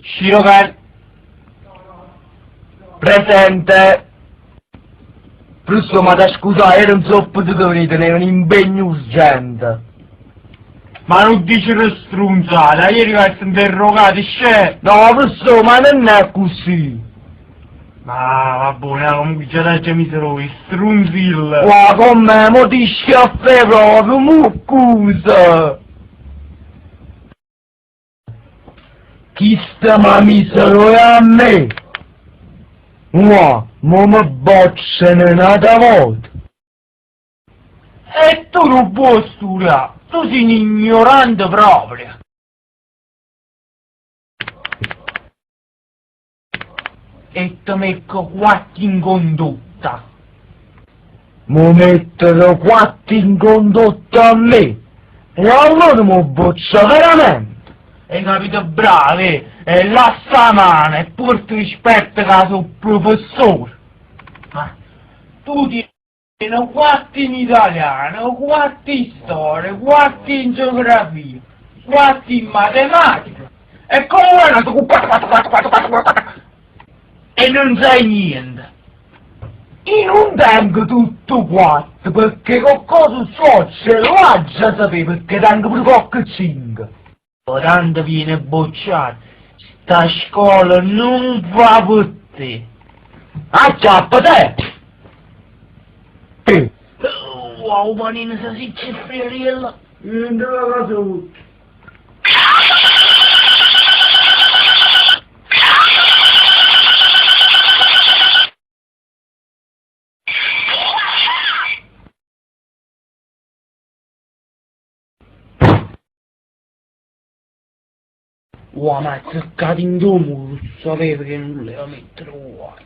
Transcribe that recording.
Scirocan. Presente! Prusso m'ha da scusà, io non so potuto venire, tenevo un impegno urgente. Ma non dicere strunzata, ieri vai interrogato, scè! No, professore, ma non è così. Ma va buona, comunque già da già misero strunzil. Qua con me, mo ti schiaffè proprio, muccusa. Chi sta ma misero è a me? Ua, mo mi bocciano un'altra volta. E tu non puoi studiare, tu sei un ignorante proprio. E ti metto quattro in condotta. Mo mettono quattro in condotta a me. E allora mo boccia veramente. Hai capito bravo, eh? E lascia mano e porti rispetto che sono professore. Ma tu tieni quattro in italiano, quattro in storia, quattro in geografia, quattro in matematica. E come vuoi tu quattro, quattro, quattro, quattro, quattro, quattro. E non sai niente. Io non tengo tutto quattro, perché qualcosa so, ce l'ho già sapere, perché tengo pure qualche cinque. Tanto viene bocciato. Sta scuola non va per te. Acchiappa te! Sì. Wow, panino, salsiccia e friariella. Entra la casa tutta. Wow, ma è azzeccato in domo, lo sapevo che non voleva mettere guai.